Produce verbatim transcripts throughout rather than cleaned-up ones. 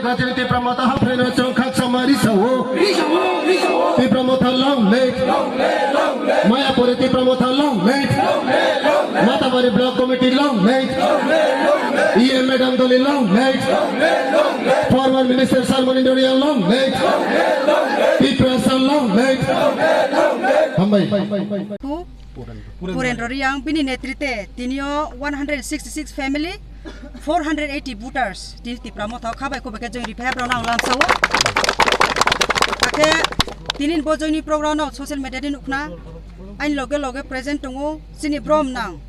Rajini Tipra Motha haphre no chwng khaksa mari sao. Tipra Motha long live. Mayapuri Tipra Motha long live. Matabari Block Committee long live. E M Madam Doli long live. Former Minister Sir Monindoriya long live. Tiprasa long live. Hambai. Purendra Reang bini netrite tinio one hundred sixty-six family, four hundred eighty voters tini Tipra Motha khabai kubeke join riphai borok nang lamsao. Akhe tini bo joining program no social media di nukna, aini loge loge present tongo chini brom nang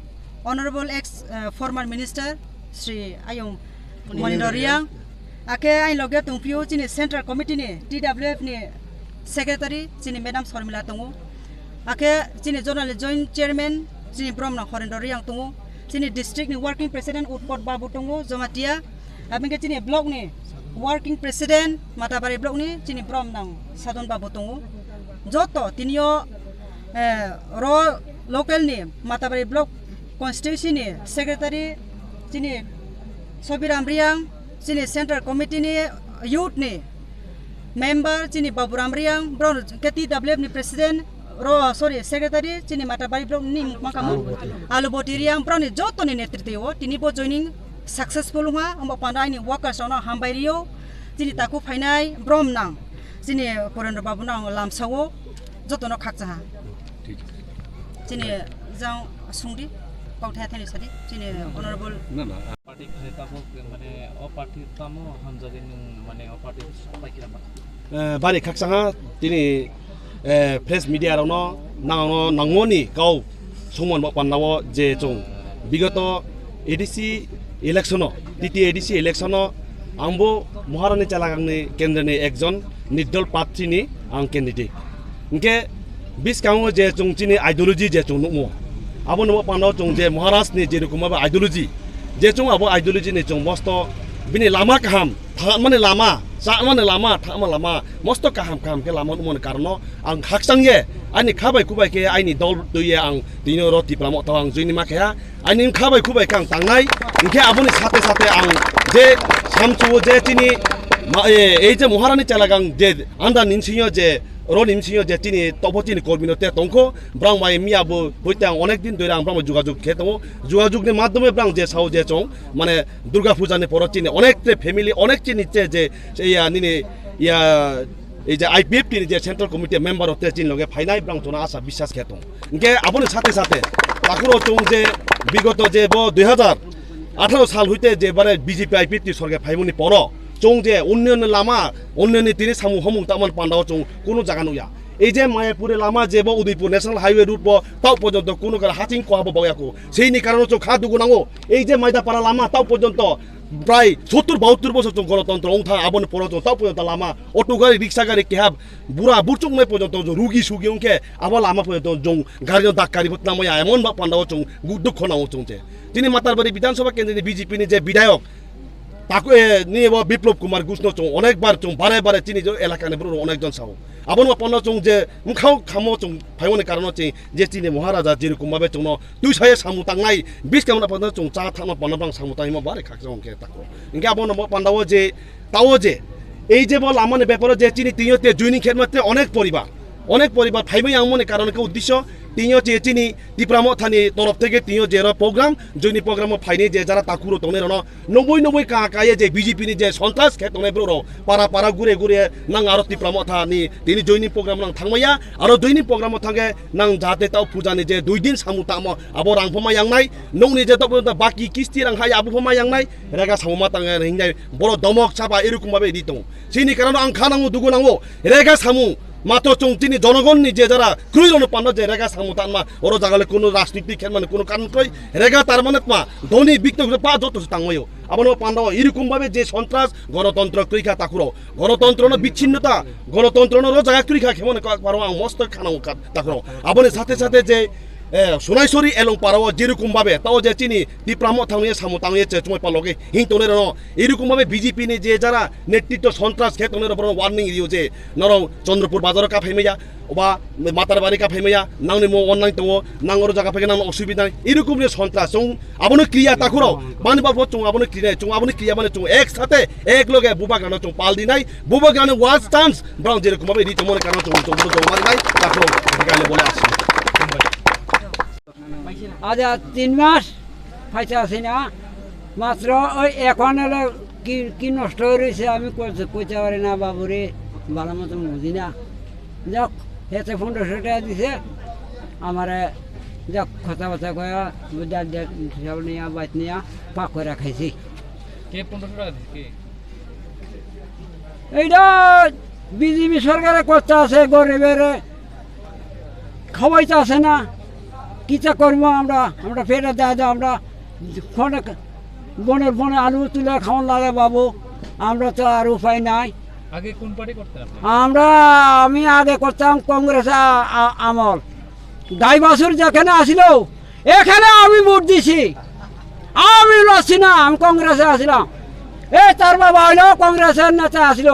Honorable ex, eh, former Minister Shri Ayung Monindor Reang. Akhe aini loge tongphio chini Central Committee ni T W F ni Secretary chini Madam Sormila tongo. Akhe chini Zonal ni Joint Chairman chini brom nang Horendra Reang tongo. Chini district ni Working President Utpot Babu tongo, Jamatia. Abingke chini block ni Working President Matabari block ni chini brom nang Sadon Babu tongo. Joto tinio, eh, ro local ni Matabari block constituency ni secretary chini Sobiram Reang, chini Central Committee ni youth ni member chini Baburam Reang, bro K T W F ni president, ro, sorry, secretary chini Matabari block ni mukma kamu Aluboti Reang, bro ni joto ni netrite o tini bo joining successful wngha, omo panda aini workers rokno hambai rio, chini taku phainai brom nang chini Purendra Babu no ang lamsao joto no khakcha ha. Chini jang sungdi kauthai thani sadi chini honorable. Na, na. Party khai tabuk, mane, o party tamo hamjagwi nwng, mane, o party sapai khe ba? Eh, bari khakchangha tini, eh, press media rokno nangno nangmoni kau songmani bo panda o je chwng bigoto A D C election o, T T A D C election o angbo Maharani Chalagangni kendroni ekjon nirdol prarthi ni ang candidate. Hingke biskango je chwng chini ideology je chwng nukmo, abo nukmo panda o chwng je Maharaj ni je rokom abo ideology, je chwng abo ideology ni chwng mosto bini lama kaham, thangmani lama, chamani lama, thangma lama, mosto kaham kaham khe lama nukmani karon o ang khakchang ye, ani khabai kubai khe aini dol twi ye ang tini oro Tipra Motha o ang join ma khe ha, ani khabai kubai khe ang tangnai, hingke aboni sate sate ang je samchu o je chini ma-, e, ei je Maharani Chalagang je anda ni bisingo je Oro ni bisingo je chini tobo chini kormi no te tongkho, brang bai miya bo hoite ang onek din doi ang brang bai jogajog khe tongo, jogajog ni madhyome brang je sao je chong, mane Durga Puja ni poro chini onek te family, onek chini che je, che ya nini ya ei je I P F T ni je central committee member o te chini loge phainai brang chona asa biswas khe tong. Hingke aboni sate sate takhuro chong je bigoto je bo dui hajar atharo sal hoite je bare B J P I P F T sorkar phaimoni poro chong je unnoyon ni lama, unnoyon ni tini samung homung tamani panda o chong kunu jaga nukya. Ei je Mayapuri lama je bo Udaipur National Highway route bo tao porjonto kunu gara haching koha bo baoya ko. Seini karon o chwng kha dugu nango. Ei je Maidapara lama tao porjonto prai sottur bahattur bosor chwng gonotontro wngtha, aboni poro chwng tao porjonto lama auto gari, riksha gari keha bura burchuk nai porjonto rugi sugi wngkhe abo lama porjonto chwng gari no dak kari bo tnamaya, emon ba panda o chwng gu-, dukho nango chwng je. Tini Matarbari Bidhan Sabha kendri ni B J P ni je bidhayok, Taku, eh, ni bo Biplop Kumar Ghosh no chwng onek bar chwng bare bare chini jo elaka ni borok rok onek jon sao. Abono pano chwng je mkhao khamo chwng phaimani karon o chwng je chini Maharaja jerokom babe chwngno twi saye samung tangnai, biskang na pano chwng cha thangma pano bang samung tangma bare khaksa hwnkhe tako. Hwnkhe abono bo pandao je tao je ei je bo lamani beparo je chini twiyo te joining khetma te onek poribar. Onek poribar phaimani ang mone karon khe uddisyo, tiniyo je chini Tipra Mothani torof theke tiniyo je ro program, joini program o phaini je jara takuro tongnai rono noboi noboi ka ka ye je B J P ni je sontras khe tongnai borok rok para para gure gure nang aro Tipra Mothani tini joini program nang thangmaya, aro joini program o thangkhe nang jate tao puja ni je dui din samu tamo abo rang phoma yangnai, nokni je tok baki kisti rang hai abo phoma yangnai, rega samu ma tang hingnai boro domok saba erokom babe ri tong. Chini karon ang kha nango dugu nango, rega samu Matro chwng chini jonogonni je jara krwi rokno panda je rega samung tanma, oro jaga le kuno rajniti khenmani kuno karon krwi, rega tarmane tma, dhoni bikto pa joto se tangmaio. Abono panda o irokom babe je sontras gonotontro krwi kha takuro. Gonotontro no bichinnota, gonotontro no ro jaga krwi kha khemone kok paro ang mosto khana ka takuro. Aboni sathe sathe je Eh, Sunaisori elong parao jerukum babe, tao je chini Tipra Motha thangye samo tangye che chumai paloge hing tongnai rano, erukum babe B J P ni je jara netritwo sontras khe tongnai rano warning rio je, norok Chandrapur bazaro kaphai maya, oba Matarbari kaphai maya, nangni mo onnang tongo, nang oro jaga phai nang osubida, erukum ni sontras, chung abono kriya takhuro, bani babo chung abono kriya, chung abono kriya mane chung ek sathe, ek loge bubagrano chung pal dinai, bubagrano was chance, Borok jerokom babe ri tongmani karon chong chong borok joma rinai, takhro gale bole asing. আজ আর তিন মাস পাইতে আসি না, মাত্র ওই এখন এলো কি কি নষ্ট হয়ে রয়েছে, আমি কইতে কইতে পারি না বাবুরে, ভালো মতন বুঝি না। যাক, এতে পনেরোশো টাকা দিছে, আমারে যাক কথাবার্তা কয়া, ডাল ডাল সব নিয়া, বাইত নিয়া, পাক করে খাইছি। কে পনেরোশো টাকা দিছে? কে? এইটা বিজেপি সরকারে করতে আছে, গরিবের খাওয়াইতে আছে না, কিতা করবো আমরা? আমরা পেটে দায় দায়, আমরা ফোনে বনের বনে আলু তুলে খাওয়ান লাগে বাবু, আমরা তো আর উপায় নাই। আগে কোন পার্টি করতেন আপনি? আমরা, আমি আগে করতাম কংগ্রেস আ- আ- আমল। গাইবাছুর যেখানে আসিল, এখানে আমি ভোট দিছি। আমি লড়ছি না, আমি কংগ্রেসে আসিলাম। এই তার বাবা হইলো কংগ্রেসের নেতা আসিল,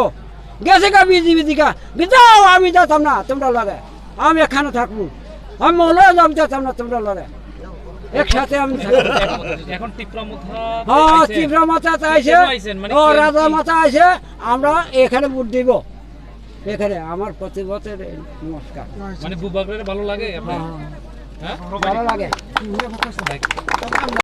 গেছে গা বিজেপি দিকে। যাও, আমি যেতাম না তোমরা লগে, আমি এখানে থাকবো। আমি মনে হয় আমি যেতাম না তোমরা লগে, একসাথে আমি থাকবো। এখন টিপরা মথা হ্যাঁ, আইছে। টিপরা মথা তো আইছে। কেন আইছেন? মানে ও, কেন রাজা কি? মথা আইছে, আমরা এখানে ভোট দিব। এখানে আমার প্রতি বছর নমস্কার। মানে বুবাগরে ভালো লাগে আপনার? হ্যাঁ, হ্যাঁ। হ্যাঁ? ভালো লাগে।